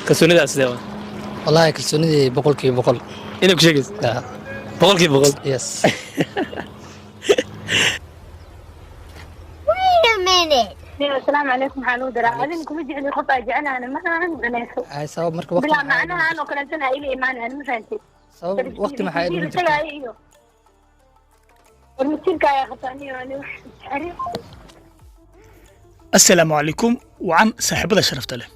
Kalsoonidaas sidee waa? Wallaahi, kalsoonidii 100%. Inay ku sheegayso? Yeah. 100%? Yes. Wait a minute. Asalaamu calaykum. Waxaan u diraa adin kuma jecli qof aa jecelaana ma ahan cunayso. Ay, sabab marka waqti bilaa maxaa macnaha aan oo kaleetana ila imaanaan, ma fahantid? Sabab waqti maxaa idin jirta? Tagaayo iyo warmasiirka ayaa qabtaaniyo ani wax xariir. Assalaamu calaykum. Wacan saaxiibada sharafta leh.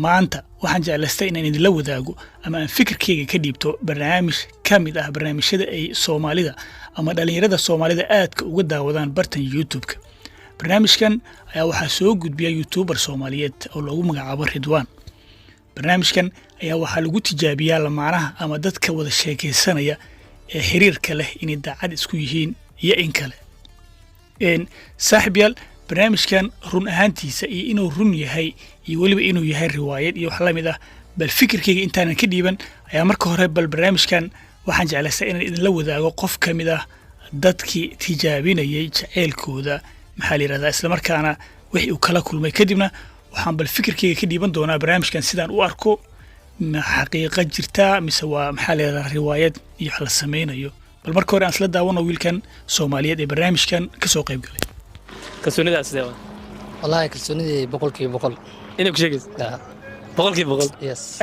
Maanta waxaan jeclaystay inaan idinla wadaago ama aan fikirkayga ka dhiibto barnaamij ka mid ah barnaamijyada ay Soomaalida ama dhallinyarada Soomaalida aadka uga daawadaan bartan YouTube-ka. Barnaamijkan ayaa waxaa soo gudbiya YouTuber Soomaaliyeed oo loogu magacaabo Ridwaan. Barnaamijkan ayaa waxaa lagu tijaabiyaa lamaanaha ama dadka wada sheekaysanaya ee xiriirka leh inay daacad isku yihiin iyo in kale. Saaxiib yaal, barnaamijkan run ahaantiisa iyo inuu run yahay iyo weliba inuu yahay riwaayad iyo wax la mid ah, bal fikirkayga intaanan ka dhiiban ayaa marka hore bal barnaamijkan waxaan jeclaystay inaan idinla wadaago qof ka mid ah dadkii tijaabinayay jaceylkooda, maxaa la yidhahdaa, islamarkaana wixii uu kala kulmay. Kadibna waxaan bal fikirkayga ka dhiiban doonaa barnaamijkan sidaan u arko, ma xaqiiqa jirtaa mise waa, maxaa la yidhahdaa, riwaayad iyo wax la samaynayo. Bal marka hore aan isla daawano wiilkan Soomaaliyeed ee barnaamijkan ka soo qayb galay. Kalsoonidaas sidee waa? Wallaahi, kalsoonidii 100%. Inay ku sheegayso? Yeah. 100%? Yes.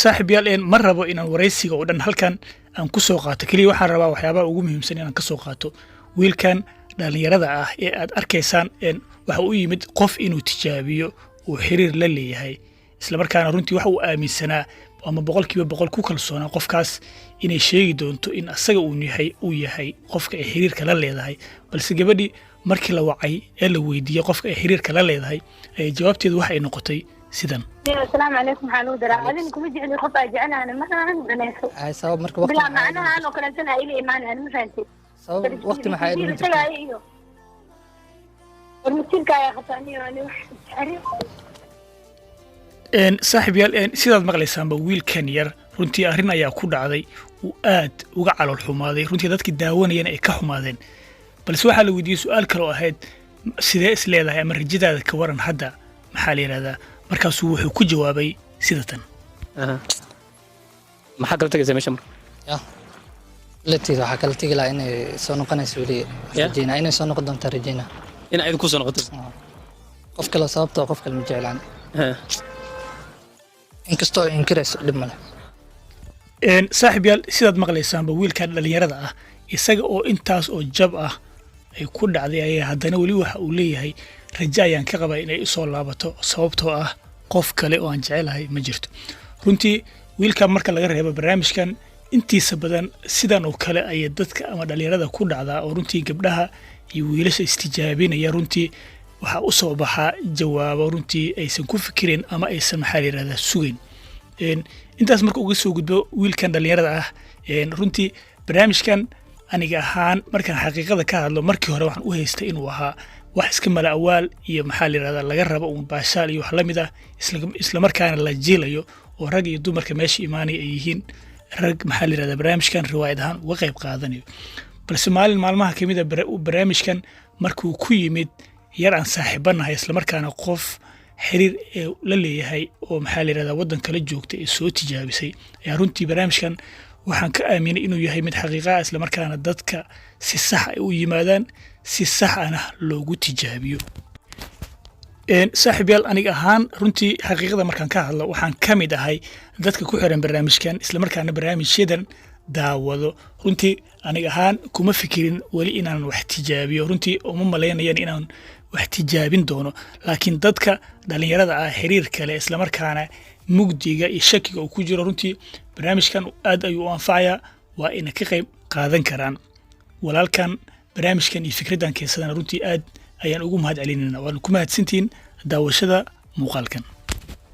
Saaxiib yaal, ma rabo inaan waraysiga oo dhan halkan aan ku soo qaato. Keliya waxaan rabaa waxyaabaha ugu muhiimsan inaan ka soo qaato. Wiilkan dhallinyarada ah ee aad arkaysaan waxa u yimid qof inuu tijaabiyo uu xiriir la leeyahay, islamarkaana runtii waxa uu aaminsanaa ama 100% ku kalsoonaa qofkaas inay sheegi doonto in asaga uu yahay qofka ay xiriirka la leedahay. Balse gabadhii markii la wacay ee la weydiiyey qofka ay xiriirka la leedahay ayay jawaabteedu waxa ay noqotay sidan. Asalaamu calaykum. Waxaan u diraa adin kuma jecli qof aa jecelaana ma ahan cunayso. Ay, sabab marka waqti bilaa maxaa macnaha aan oo kaleetana ila imaanaan, ma fahantid? Sabab waqti maxaa idin jirta? Tagaayo iyo warmasiirka ayaa qabtaaniyo ani wax xariir. Saaxiib yaal, sidaad maqlaysaanba, wiilkan yar runtii arrin ayaa ku dhacday uu aad uga calool xumaaday, runtii dadkii daawanayana ay ka xumaadeen. Balse waxaa la weydiiyey su-aal kale oo ahayd, sidee is leedahay ama rajadaada ka waran hadda, maxaa la yidhahdaa? Markaasuu wuxuu ku jawaabay sida tan. Aha. Maxaa kala tagaysaa meesha marka? Ya, latiida waxaa kala tegi lahaa inay soo noqonayso weli. Yeah. Rajeyna inay soo noqon doonta, rajeyna. In ayadu ku soo noqoto? Qof kale, sababtoo qof kale ma jeclaan. Inkastoo ay inkirayso, dhib male. Saaxiib yaal, sidaad maqlaysaanba, wiilkan dhallinyarada ah isaga oo intaas oo jab ah ay ku dhacday ayaa haddana weli waxa uu leeyahay rajo ayaan ka qabaa inay isoo laabato, sababtoo ah qof kale oo aan jecelahay ma jirto. Runtii wiilkan marka laga reebo, barnaamijkan intiisa badan sidan oo kale ayay dadka ama dhallinyarada ku dhacdaa, oo runtii gabdhaha iyo wiilasha istijaabinaya runtii waxaa u soo baxaa jawaabo runtii aysan ku fikirin ama aysan, maxaa la yidhahdaa, sugayn. Intaas marka uga soo gudbo wiilkan dhallinyarada ah, runtii barnaamijkan aniga ahaan markaan xaqiiqada ka hadlo, markii hore waxaan u haystay inuu ahaa wax iska mala awaal iyo, maxaa la yidhahdaa, laga rabo uun baashaal iyo wax la mid ah, islamarkaana la jiilayo oo rag iyo dumarka meesha imaanaya ay yihiin rag, maxaa la yidhahdaa, barnaamijkan riwaayad ahaan uga qayb qaadanayo. Balse maalin maalmaha ka mid a barnaamijkan markuu ku yimid yar aan saaxiibanahay, islamarkaana qof xiriir ee la leeyahay oo, maxaa la yidhahdaa, waddan kala joogta ee soo tijaabisay, ayaa runtii barnaamijkan waxaan ka aaminay inuu yahay mid xaqiiqa ah, islamarkaana dadka si sax ay u yimaadaan, si sax ahna loogu tijaabiyo. Saaxiib yaal, aniga ahaan runtii xaqiiqada markaan ka hadlo, waxaan ka mid ahay dadka ku xiran barnaamijkan, islamarkaana barnaamijyadan daawado. Runtii aniga ahaan kuma fikirin weli inaan wax tijaabiyo, runtii uma malaynayan inaan wax tijaabin doono. Laakiin dadka dhallinyarada ah xiriir kale, islamarkaana mugdiga iyo shakiga uu ku jiro, runtii barnaamijkan aad ayuu u anfacayaa, waa ina ka qayb qaadan karaan. Walaalkan barnaamijkan iyo fikraddan keensadana runtii aad ayaan ugu mahad celinayna. Waana ku mahadsantihiin daawashada muuqaalkan.